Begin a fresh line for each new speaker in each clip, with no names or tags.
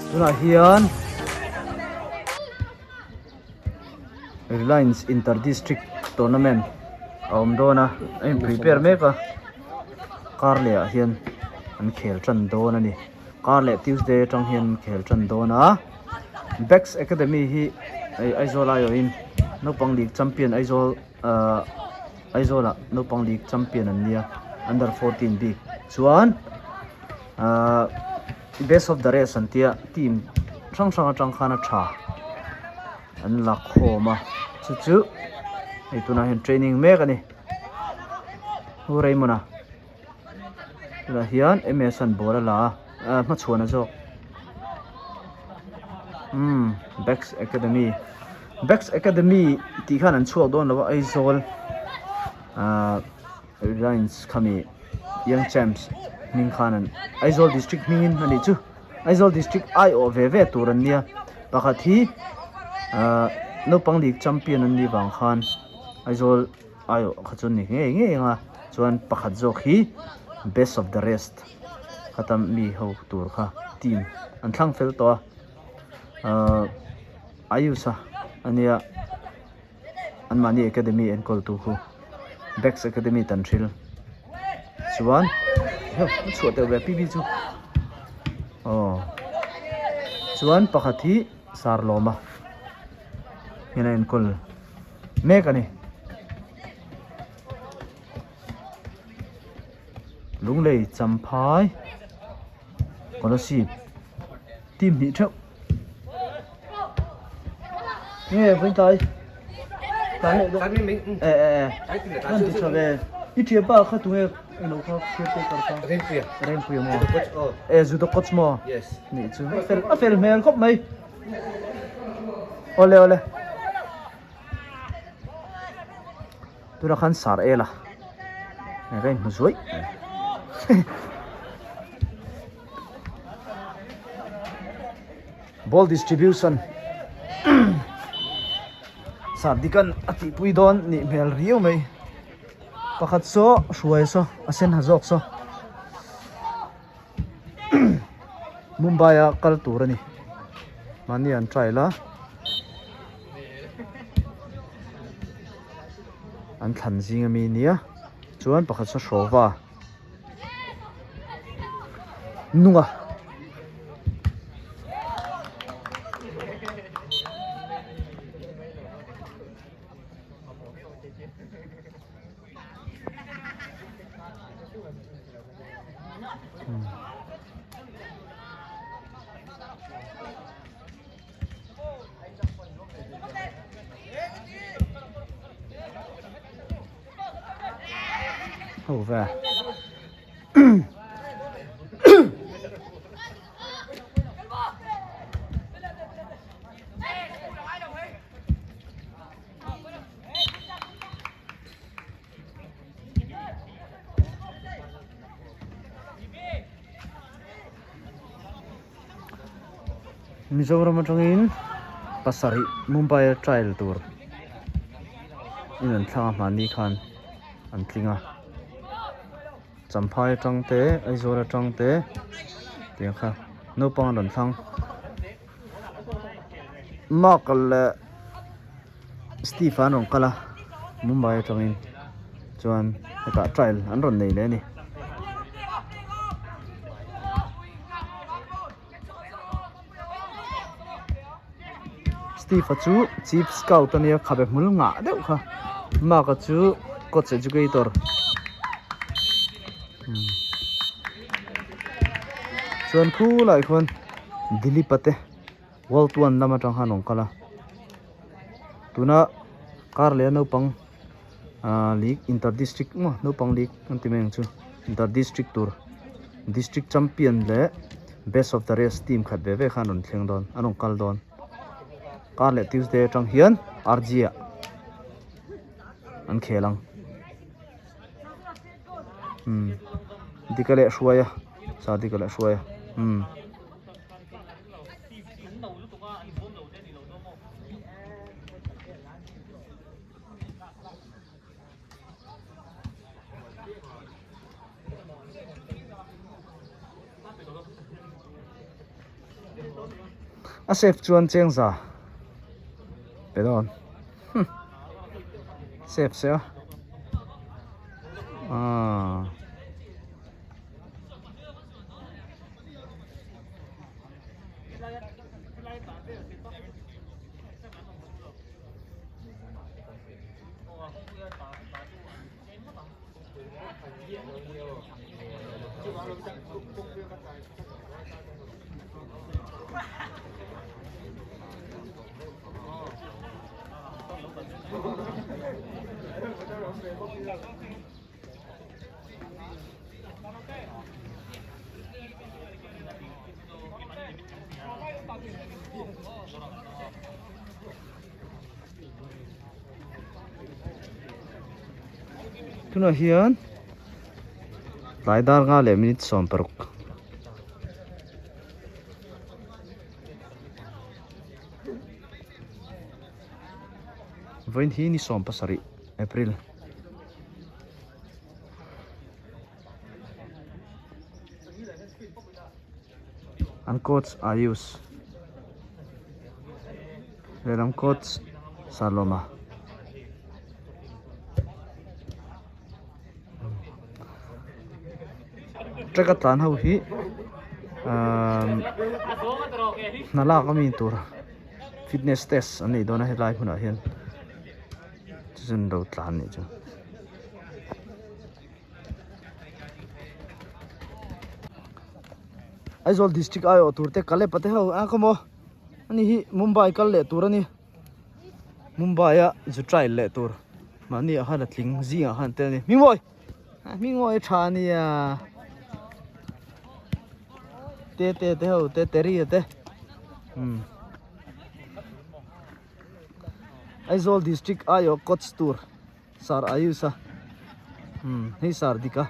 Tunah hian Reliance Inter District Tournament a awm dawn a, a in prepare mek a, kar leh ah hian an khel tan dawn a ni. Kar leh Tuesday atang hian an khel tan dawn a, Bex Academy hi hei Aizawl aiawhin naupang league champion Aizawl ahh Aizawl ah naupang league champion an nia under 14 bik chuan ahh best of the rest an tia team hrang hrang atang khan a tha an la khawm a chu chu hei tunah hian training mek a ni hu Raymond a tunah hian ms an ball a la a ah hmachhuan a zawk umm Bex Academy Bex Academy tih khan an chhuak dawn lo a Aizawl ahh Reliance khami Young Champs hming khan an Aizawl District hmingin a nih chu Aizawl District aiawh ve ve tur an nia pakhat hi ahh naupang league champion an nih vang khan Aizawl aiawh kha chu ni ngei ngei ang a chuan pakhat zawk hi best of the rest khata mi ho tur kha team an thlang fel tawh a ahh Ayush a ania. Anmahni academy enkawl tu khu Bex Academy tan hril chuan heuh a chhuah teuh ve PB chu aw chuan pakhat hi sar lawm a hian a enkawl mek a ni Lunglei Champhai Kolasib team hnih theuh nge vawiin tlai tlai leh deuh e e e kan ti tha ve i thian pa kha tunge englo kha caretaker kha
Rengpuia
Rengpuia maw e judo coach maw
yes
nih chu a fel a fel hmel khawp mai awle awle Tunah khan sar el a hei ka inhmu zuaih mai ball distribution sar dikan a tihpui dawn nih hmel riau mai pakhat saw hruai saw a sen ha zawk saw Mumbai a kal tur a ni mahni an try la. An thlan zing ami nia chuan pakhat saw hrawva nunga Ho ve. Mizoram atangin pasarih Mumbai a trial tur in an thlang a hmanni khan an tling a Champhai atang te Aizawl atang te tiang kha naupang an rawn thlang Mark leh Steve an rawn kal a Mumbai atangin chuan hetah trial an rawn nei leh a ni. Steve a chu chief scout a nia khabe hmul ngah deuh kha Mark a chu coach educator chuan khulai khuan Dilip a te World one lam atang khan rawn kal a tuna kar leh a naupang ah league inter district maw naupang league an ti mai ang chu inter district tur district champion leh best of the rest team khat ve ve khan rawn thleng dawn an rawn kal dawn kar leh tuesday atang hian R G ah an khel ang umm dika leh hruai a sa dika leh hruai a umm. A save chuan cheng za pe dawn save se a aaa. Tunah hian tlai dar nga leh minute 16 vawiin hi ni 17 April. An coach Ayush lehlam coach Saloma track a tlan ho hi ahh hna lak ami tur fitness test an nei dawn a helai hmunah hian chu chu an lo tlan anih chu. Aizawl district aiawh tur te kal e pate ho a khaw maw ani hi Mumbai kal leh tur ani Mumbai a zu trial leh tur mahni ah khan a tling zingah khan tel ani Hmingmawi Hmingmawi a tha ania te te te ho te te ri te umm Aizawl district aiawh coach tur. Sar Ayush a umm hei sar dik a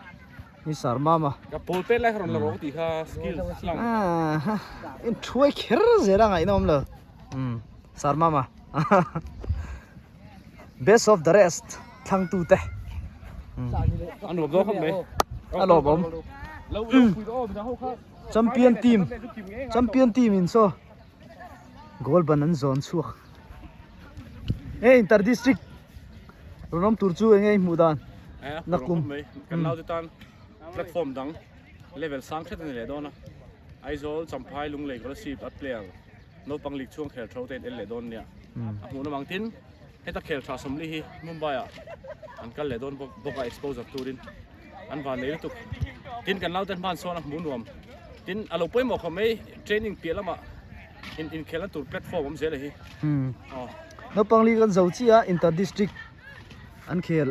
hei sar mam a.
Ka pawl pet lai kha rawn la rawh tih kha skill slang.
Aha in thuai kher zel a ngaihna awm lo umm sar mam a best of the rest thlang tu te umm
A nuam zawk khawp mai.
A lawm awm. Champion team champion team in saw goal ban an zawn chhuak he inter district rawn awm tur chu enge i hmuh dan
nakum kan naute tan platform dang level sang hret ani leh dawn a Aizawl Champhai Lunglei Kolasib a player naupang league chhung khel tho te in en leh dawn nia a hmuh nawm ang tin heta khel tha sawmli hi Mumbai ah an kal leh dawn bawk bawk a exposure turin an van nei lutuk tin kan naute hman sawn a hmuh nuam tin a lo pawimawh khawp mai training piah lamah in inkhelhna tur platform awm zel a hi aw
naupang li kan zo chiah a inter district an khel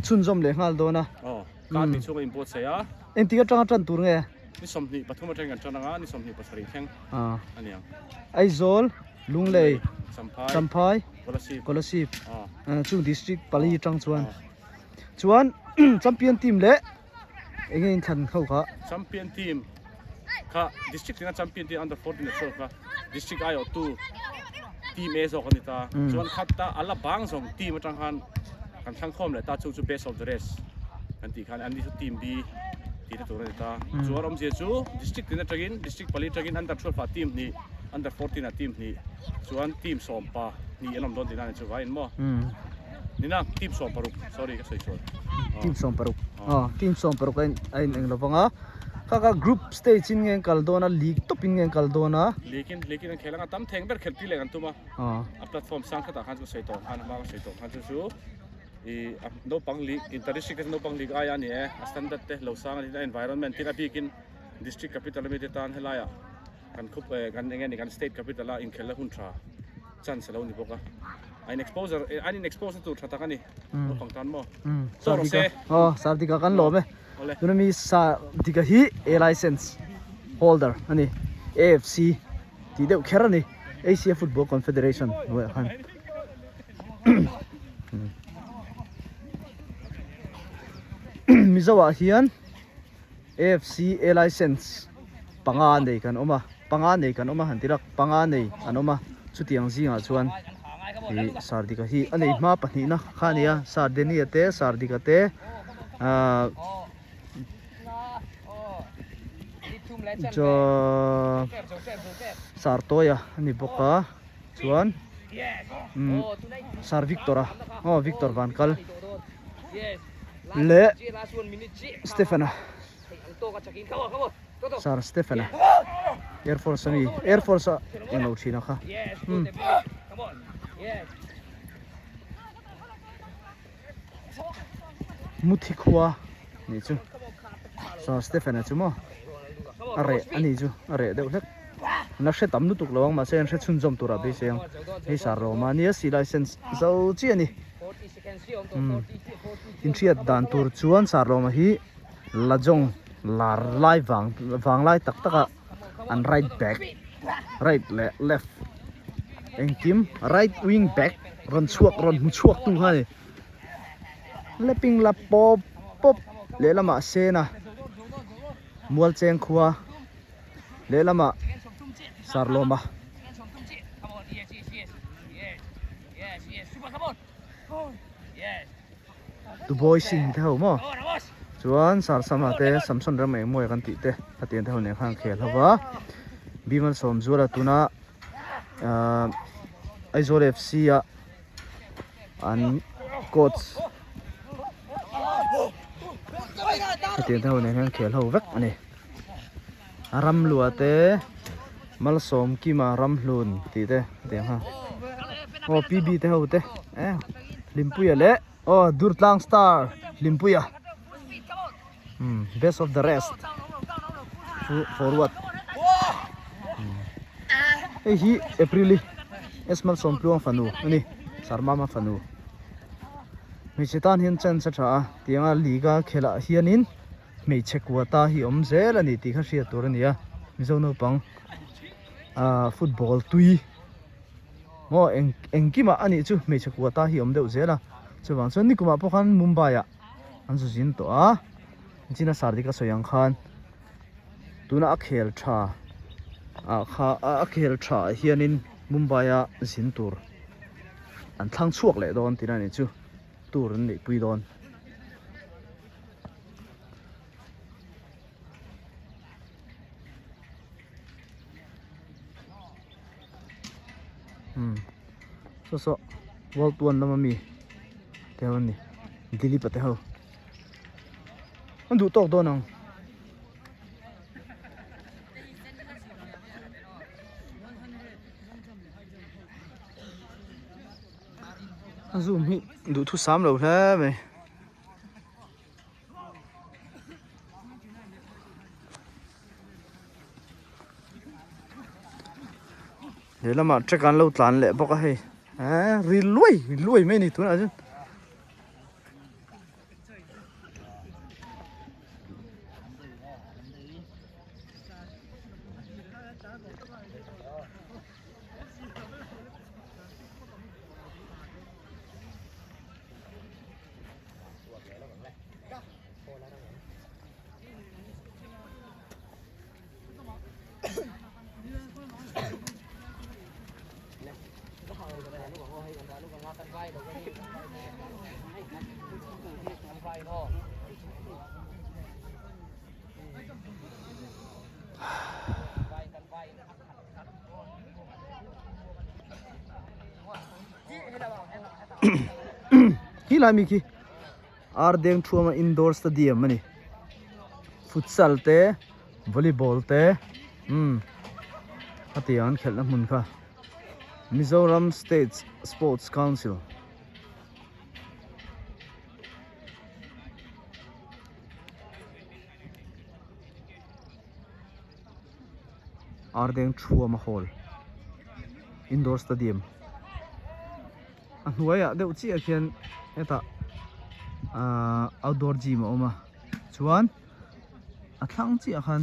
chhunzawm leh nghal dawn a
aw kar tih chhunga inbuatsaih a
engtik atanga tan tur nge
ni 23 atangin kan tan anga ni 27 thleng a ni ang
Aizawl Lunglei
Champhai
Champhai
Kolasib
Kolasib chung district pali atang chuan Chuan champion team leh enge in thlan ho kha?
Champion team kha district tina champion team under 14 a chhuak kha district aiawh tu team A zawk a ni ta. Chuan khat ta ala bang zawng team atang khan kan thlang khawm leh ta chu chu best of the rest kan tih khan anni chu team B tih na tur a ni ta. Chuan awmzia chu district tin atangin district pali atangin under 12 ah team hnih under 14 ah team hnih chuan team sawmpa hnih an awm dawn tihna a ni chu vaiin maw. Nina team 16 sorry ka sawi sual.
Team 16 aw team 16 a in a in eng lovang a kha kha group stage in nge an kal dawn a league tawp in nge an kal dawn a.
League in league in an khel anga tam theng ber khelh tir leh kan tum a a platform sang khatah khan chu ka sawi tawh khan hma ka sawi tawh khan chu chu i a naupang league inter district te chu naupang league aia a ni e a standard te lo sang a ni a environment tin a bikin district capital ami te tan helaiah kan khup kan eng nge ni kan state capital a inkhelhna hun tha chance a lo ni bawk a a in exposure an in expose na tur tha tak a ni naupang tan maw chaw rawh se
aw sardika kan lawm e tuna mi sardika hi a license holder a ni AFC tih deuh kher a ni Asia Football Confederation hnuaiah khan Mizo ah hian AFC A license panga nei kan awm a. Panga nei kan awm a han ti rak panga nei an awm a chutiang zingah chuan ih Sardika hi a nei hma pahnihna kha a ni a Sardenia te Sardika te ahh. Sartawia a ni bawk a chuan umm Sir Victor-a aw Victor Vankal leh Stephen-a Sir Stephen-a Air Force a mi Air Force a englo thin a kha umm. Muthi khua nih chu Sir Stephen-a chu maw a reh a nih chu a reh deuh hlek an la hre tam lutuk lo ang mahse an hre chhunzawm tur ah beisei ang hei Sir Roma nia C license zo chiah a ni umm inhriat dan tur chuan Sir Roma hi Lajong lar lai vang vang lai tak tak a an right back right leh left engkim right wing back rawn chhuak rawn hmu chhuak tu kha a ni leping la pawp pawp lehlamah sena mualcheng khua lehlamah sarlawma. Dubois Singh te ho maw chuan Sarsama te Samson ram engmawi kan tih te hetiang te ho nen khan khel ho va Bimal Sawmzuala tuna ahh Aizawl F C a an coach hetiang te ho nen hian khel ho vek a ni a Ramlua te Malsawmkima Ramhlun tih te hetiang kha aw P B te ho te eh Hlimpuia leh aw Durtlang star Hlimpuia umm best of the rest chu forward hei hi April i S Malsawmtluang fanu a ni Sarmama fanu hmeichhe tan hian chance a tha a tianga league a khelh ah hianin hmeichhe kuata hi awm zel a ni tih kha hriat tur a ni a Mizo naupang ah football tui maw eng engkimah a nih chu hmeichhe kuata hi awm deuh zel a chuvang chuan nikumah pawh khan Mumbai ah an zu zin tawh a China sardik a sawi ang khan tuna a khel tha ah kha a khel tha ah hianin Mumbai a zin tur an thlang chhuak leh dawn tihna a nih chu tour an neihpui dawn. Umm saw saw world one lama mi te ho an ni Dilip a te ho an duh tawk dawn ang. A zoom hi duhthusam lo hle mai. He lamah track an lo tlan leh bawk a hei eh ri luai luai mai a ni tunah chuan. Khi lai mi khi ar deng thuama indoor stadium a ni futsal te volleyball te umm a tiang an khelhna hmun kha Mizoram State Sports Council. Ardeng Thuama Hall Indoor Stadium a hnuaiah deuh chiah khian hetah ahh outdoor gym a awm a chuan a thlang chiah khan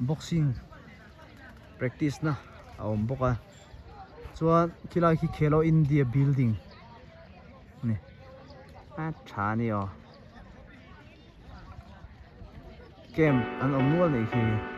boxing practice na a awm bawk a chuan khilai khi Khelo India building a ni a tha a ni aw. Camp an awm nual nei khi.